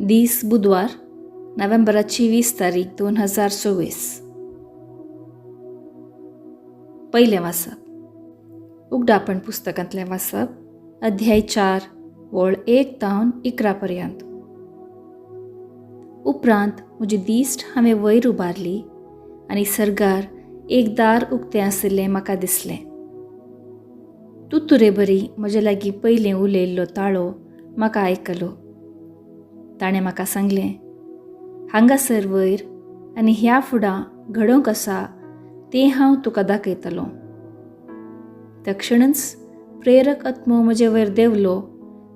दीस बुधवार, नोव्हेंबराची 20 तारीख 2024. पयलें वाचप. उगडापण पुस्तकांतलें वाचप, अध्याय 4, वळ 1 तावन 11 पर्यंत. उपरांत म्हजी दिश्ट हांवें वयर उबारली आनी सर्गार एक दार उक्तें आशिल्लें म्हाका दिसलें. तुतुरे बरी म्हजे लागीं पयलें उलयल्लो ताळो म्हाका आयकलो. ताणें म्हाका सांगलें, हांगासर वयर आनी ह्या फुडां घडोवंक आसा तें हांव तुका दाखयतलों. तक्षणच प्रेरक आत्मो म्हजे वयर देंवलो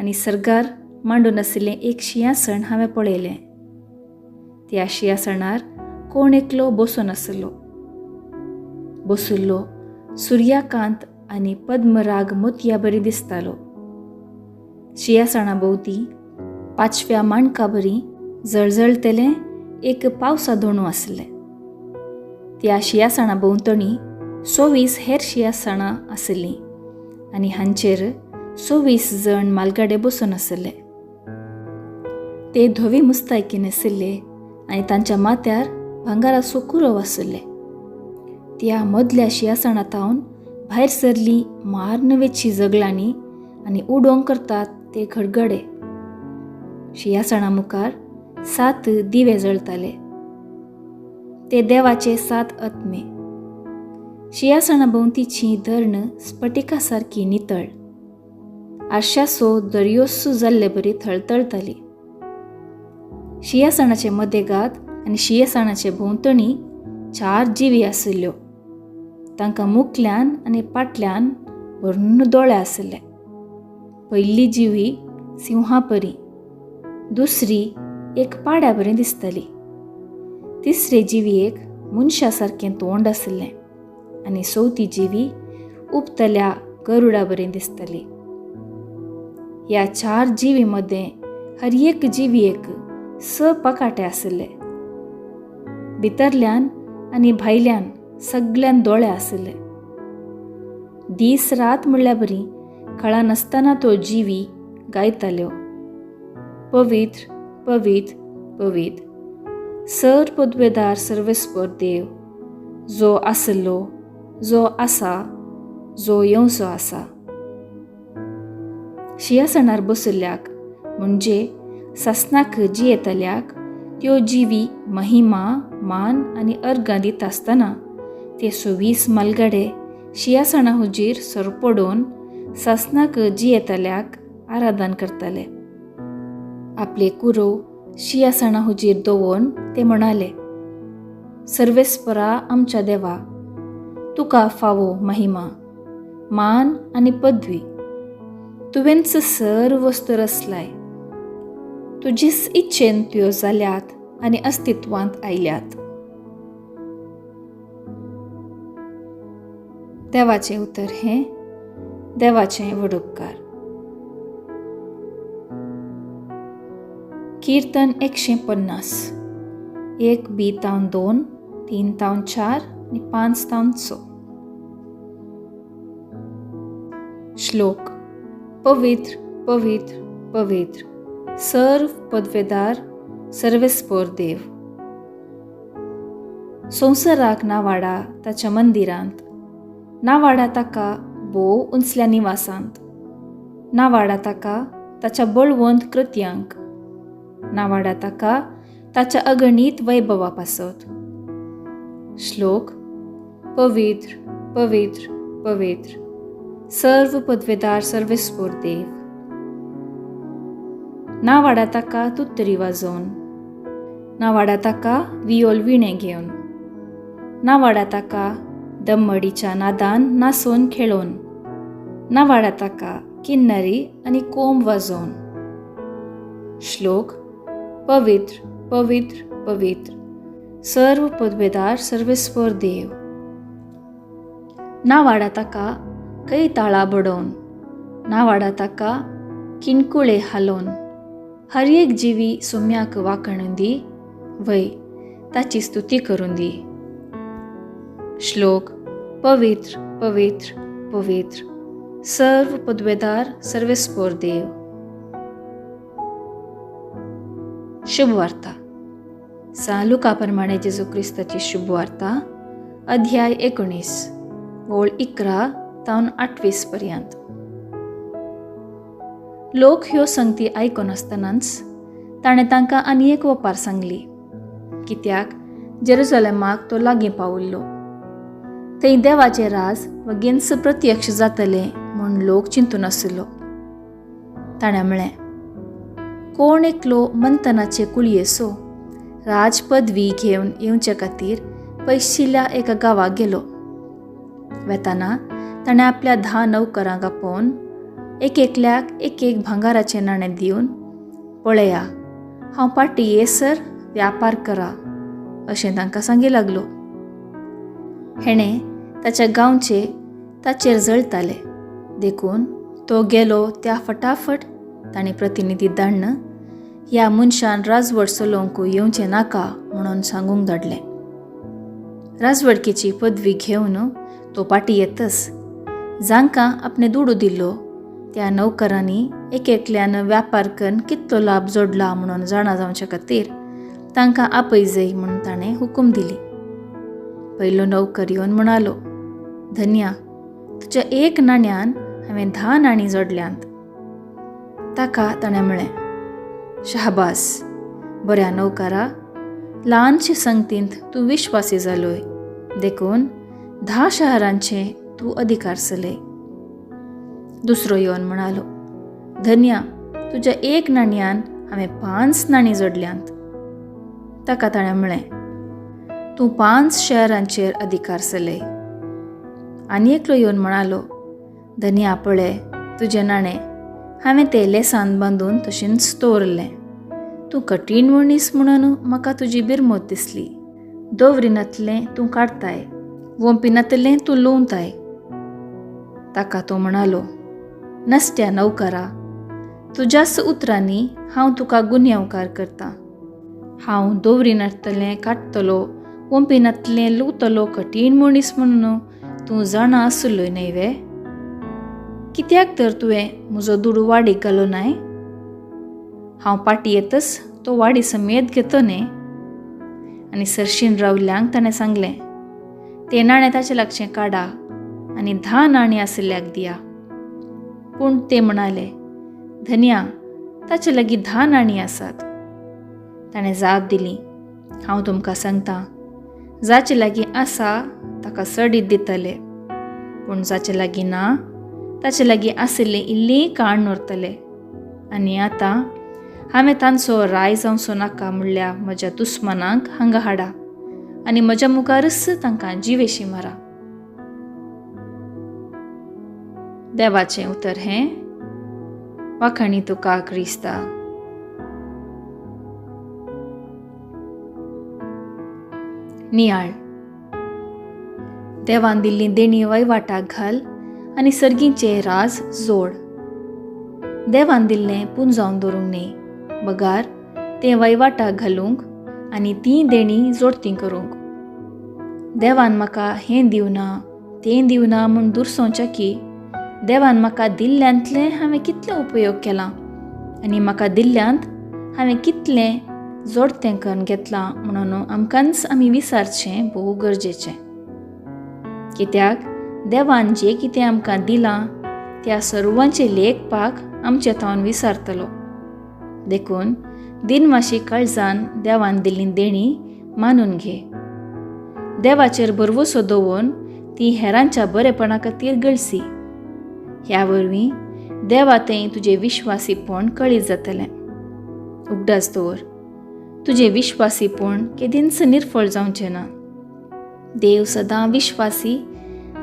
आनी सर्गार मांडून आशिल्लें एक शिंयासण हांवें पळयलें. त्या शिंयासणार कोण एकलो बसून आशिल्लो. बशिल्लो सुर्याकांत आनी पद्मराग मोतया बरी दिसतालो. शिंयासणा भोंवती पाचव्या माणका बरी जळजळतेलें एक पावसा दोणू आसलें. त्या शिंयासणा भोंवतणी 24 हेर शिंयासणां आशिल्लीं आनी हांचेर 24 जण मालगाडे बसून आशिल्ले. ते धवी मुस्तायकी न्हेसिल्ले आनी तांच्या माथ्यार भांगराचो कुरव आशिल्ले. त्या मदल्या शिंयासणा तावन भायर सरली मार्नवेची जगलांनी आनी उडोवंक करतात ते घडघडे. शिंयासणा मुखार 7 दिवे जळताले. ते देवाचे 7 आत्मे. शिंयासणा भोंवतीची धर्ण स्फटिका सारकी नितळ, आरशाचो दर्योसू जाल्ले बरी थळथळताली. शिंयासणाचे मदेगात आनी शिंयासणाचे भोंवतणी 4 जिवी आशिल्ल्यो. तांकां मुखल्यान आनी फाटल्यान भरून दोळे आशिल्ले. पयली जिवी सिंहा परी, दुसरी एक पाड्या बरी दिसताली, तिसरे जिवीयेक मनशा सारकें तोंड आशिल्लें आनी चवथी जिवी उपतल्या गरुडा बरी दिसताली. ह्या 4 जिवी मदें हर एक जिवीयेक 6 पकाटे आशिल्ले. भितरल्यान आनी भायल्यान सगळ्यान दोळे आशिल्ले. दीस रात म्हणल्यार बरी कळनासतना त्यो जिवी गायताल्यो, पवित्र पवित्र पवित्र सर पदवेदार सर्वेस्पर देव, जो आसलो, जो आसा, जो येवचो आसा. शिंयासणार बशिल्ल्याक म्हणजे सासणाक जियेतल्याक त्यो जिवी महिमा, मान आनी अर्गां दिता आसतना ते 24 मालगाडे शिंयासणा हुजीर सरपडून सासणाक जियेतल्याक आराधन करताले. आपले कुरव शिंयासणा हुजीर दवरून ते म्हणाले, सर्वेस्परा आमच्या देवा, तुका फावो महिमा, मान आनी पदवी. तुवेंच सर्व वस्तू रचलाय, तुजीच इच्छेन त्यो जाल्यात आनी अस्तित्वांत आयल्यात. देवाचें उतर हें देवाचें वडुपकार. कीर्तन 150, 1 बी तावन 2, 3 तावन 4 आनी 5 तावन 6. श्लोक. पवित्र पवित्र पवित्र सर्व पदवेदार सर्वेस्पर देव. संवसाराक नावाडा ताच्या मंदिरांत, नावाडा ताका भोव उंचल्या निवासांत, नावाडा ताका ताच्या बळवंत कृत्यांक, नावाडा ताका ताच्या अगणीत वैभवा पासत. श्लोक. पवित्र पवित्र पवित्र सर्व पदवेदार सर्वेस्पर देव. नावाडा ताका तुतरी वाजोवन, नावाडा ताका वियोल विणे घेवन, नावाडा ताका दमडीच्या नादान नाचोवन खेळोवन, नावाडा ताका किन्नरी आनी कोंब वाजोवन. श्लोक. पवित्र पवित्र पवित्र सर्व पदवेदार सर्वेस्पर देव. नावाडा ताका कै ताळा बडोवन, नावाडा ताका किणकुळे हालोवन, हर एक जिवी सोम्याक वाकणून दी, वय ताची स्तुती करून दी. श्लोक. पवित्र पवित्र पवित्र सर्व पदवेदार सर्वेस्पर देव. शुभवार्ता. सां लुका प्रमाणे जेजू क्रिस्ताची शुभवार्ता, अध्याय 19, ओळ 11 तावन 28 पर्यंत. लोक ह्यो संगती आयकून आसतनाच ताणें तांकां आनी एक वपार सांगली, कित्याक जेरुजलेमाक तो लागीं पाविल्लो. थंय देवाचें राज वगेन्स प्रत्यक्ष जातलें म्हूण लोक चिंतून आशिल्लो. ताणें म्हळें, कोण एकलो मंतनाचे कुळयेसो राज पदवी घेवन येवचे खातीर पयशिल्ल्या एका गांवाक गेलो. वेताना ताणें आपल्या 10 नौकरांक आपोवन एक एकल्याक एक एक भांगाराचें नाणें दिवन, पळया हांव पाटी येसर व्यापार करा अशें तांकां सांगी लागलो. हेणें ताच्या गांवचे ताचेर जळताले, देखून तो गेलो त्या फटाफट ताणें प्रतिनिधी धाडून ह्या मनशान राजवट चलोवंक येवचें नाका म्हणून सांगूंक धाडलें. राजवटकेची पदवी घेवन तो पाटी येतच जांकां आपणे दुडू दिल्लो त्या नौकरांनी एक एकल्यान व्यापार करून कितलो लाभ जोडला म्हणून जाणा जावचे खातीर तांकां आपय जाय म्हूण ताणें हुकूम दिली. पयलो नौकर येवन म्हणालो, धन्या, तुज्या एक नाण्यान हांवें 10 नाणीं जोडल्यांत. ताका ताणें म्हळें, शाहबास, बऱ्या नौकरा, ल्हानशे संगतींत तूं विश्वासी जालोय, देखून 10 शहरांचे तूं अधिकार चलय. दुसरो येवन म्हणालो, धन्या, तुज्या एक नाण्यान हांवें 5 नाणीं जोडल्यांत. ताका ताणें म्हळें, तूं 5 शहरांचेर अधिकार चलय. आनी एकलो येवन म्हणालो, धन्या, पळय तुजें नाणें हांवें तें लेसान बांदून तशेंच दवरलें. तूं कठीण मनीस म्हणून म्हाका तुजी बिरमत दिसली. दवरिनातलें तूं काडताय, वोंपिनातलें तूं लुंवताय. ताका तो म्हणालो, नसत्या नौकरा, तुज्याच उतरांनी हांव तुका गुन्यांवकार करतां. हांव दवरिनातलें काडटलो, वोंपिनातलें लुवतलो कठीण मनीस म्हणून तूं जाणा आसलोय न्हय वे? कित्याक तर तुवें म्हजो दुडू वाडीक घालो नाय? हांव पाटी येतच तो वाडी समेत घेतो न्ही. आनी सरशीन रावल्ल्यांक ताणें सांगलें, तें नाणें ताचे लागचें काडा आनी 10 नाणीं आशिल्ल्याक दिया. पूण ते म्हणाले, धन्या, ताचे लागीं 10 नाणीं आसात. ताणें जाप दिली, हांव तुमकां सांगतां, जाचे लागीं आसा ताका चडीत दितले, पूण जाचे लागीं ना ताचे लागीं आशिल्लें इल्लें काण उरतलें. आनी आतां हांवें तांचो राय जावचो नाका म्हणल्या म्हज्या दुस्मानांक हांगा हाडा आनी म्हज्या मुखारच तांकां जिवेशी मारा. देवाचें उतर हें. वाखाणी तुका क्रिस्ता. नियाळ. देवान दिल्ली देणी वयवाटाक घाल आनी सर्गींचे राज जोड. देवान दिल्लें पुंजावन दवरूंक न्ही, बगार तें वयवाटाक घालूंक आनी तीं देणी जोडती करूंक. देवान म्हाका हें दिवना तें दिवना म्हूण दुरसोवचें की देवान म्हाका दिल्ल्यांतलें हांवें कितलें उपयोग केलां आनी म्हाका दिल्ल्यांत हांवें कितलें जोडतें करून घेतलां म्हणून आमकांच आमी विसारचें भोव गरजेचें. कित्याक देवान जें कितें आमकां दिलां त्या सर्वांचें लेखपाक आमचे थावन विसारतलो. देखून दिनवाशी काळजान देवान दिल्ली देणी मानून घे. देवाचेर भरवसो दवरून ती हेरांच्या बरेपणा खातीर गळसी. ह्या वरवीं देवा थंय तुजें विश्वासीपण कळीत जातलें. उगडास दवर, तुजें विश्वासीपण केदींच निर्फळ जावचें ना. देव सदां विश्वासी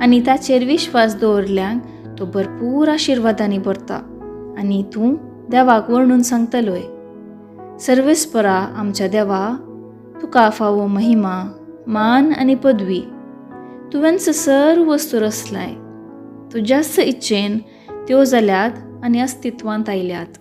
आनी ताचेर विश्वास दवरल्यांक तो भरपूर आशिर्वादांनी भरता आनी तूं देवाक वर्णून सांगतलोय. सर्वेस्परा आमच्या देवा, तुका फावो महिमा, मान आनी पदवी. तुवेंच सर्व वस्तू रचलाय, तुज्याच इच्छेन त्यो जाल्यात आनी अस्तित्वांत आयल्यात.